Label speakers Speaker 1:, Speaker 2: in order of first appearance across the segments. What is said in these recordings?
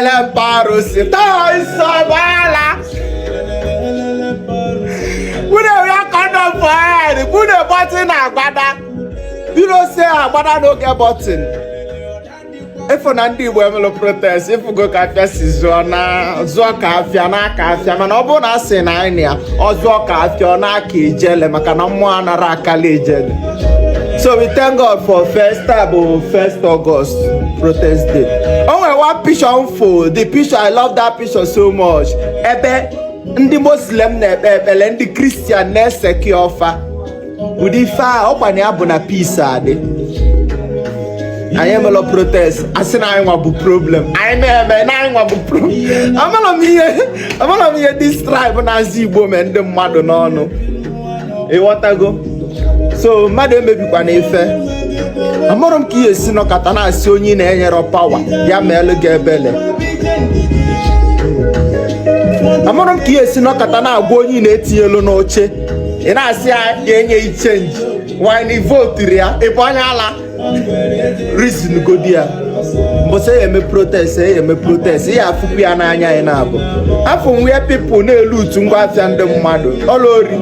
Speaker 1: Parụsị taa nsọgbala. Put a wear condom for head, put a button agbada. You know say agbada no get button. Ịfụ na ndị Igbo emelụ protest, ịfụgo ka afịa si zụọ na zụọ ka afịa n'aka afịa, mana ọ bụrụ na a sị na anyị na ya ọ zụọ ka afịa ọ na-aka ijele, maka na mmụọ anara akala ijele. So we thank God for first taa bụ 1st August, protest day. O nwere one picture m fo, the picture, I love that picture so much, ebe ndị Muslim na-ekpe ekpere, ndị Christian na-eseki ọfa. Ụdị ife a ọkwa na ya bụ na peace adị. Anyị emelọ protest, asị na anyị nwa bụ problem. Anyị na-eme na anyị nwa bụ problem. Amarọ m ihe, amarọ m ihe this tribe na-azụ Igbo mee ndị mmadụ n'ọnụ, ịghọtago? So mmadụ emebikwana ife. Amarọ m ka ihe esi nọkọta na-asị onye ị na-enyere power ya ma elu gị ebele. Amarọ m ka ihe esi nọkọta na-agwa onye ị na-etinyelu n'oche, ị na-asị ya ga-enye change wine voturu ya. Ị bụ onye ala reason godi ya. Mbọsị ya eme protest, ya eme protest, ya afụkwu ya n'anya. Anyị na-abụ afọ nwee people na-elu utu ngwa afịa ndị mmadụ ọla ori.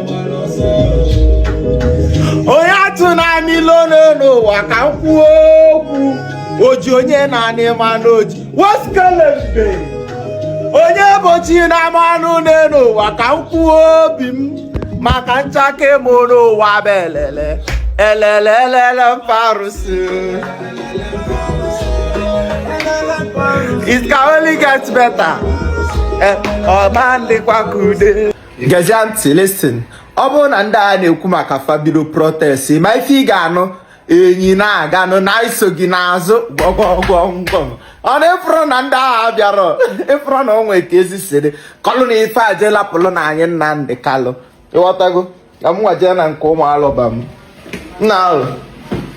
Speaker 1: Onye atụ na-amị ilo n'ụwa ka m kwuo okwu oji onye na-anị ma n'oji woskelembe onye bochi na amanụ n'elu ụwa ka m kwuo obi m maka nchake m n'ụwa bụ elele elele elele mparụsị. It can only get better. Ọma ndịkwa ka ude. Gezie ntị, listen. Ọ bụrụ na ndị a na-ekwu maka fa bido protest, ma ife ị ga-anụ, enyi na-aganụ na iso gị n'azụ gwọgwọgwọngwọ. Ọ na ịfụrụ na ndị agha bịara, ịfụrụ na o nwee ka ezi siri kọlụ na ife a jee lapụlụ na anyị Nnamdị Kalụ, ịghọtago? Ka m nwa jee na nke ụmụ alụba m nna ahụ,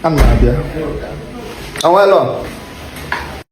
Speaker 1: ana m abịa onwelo.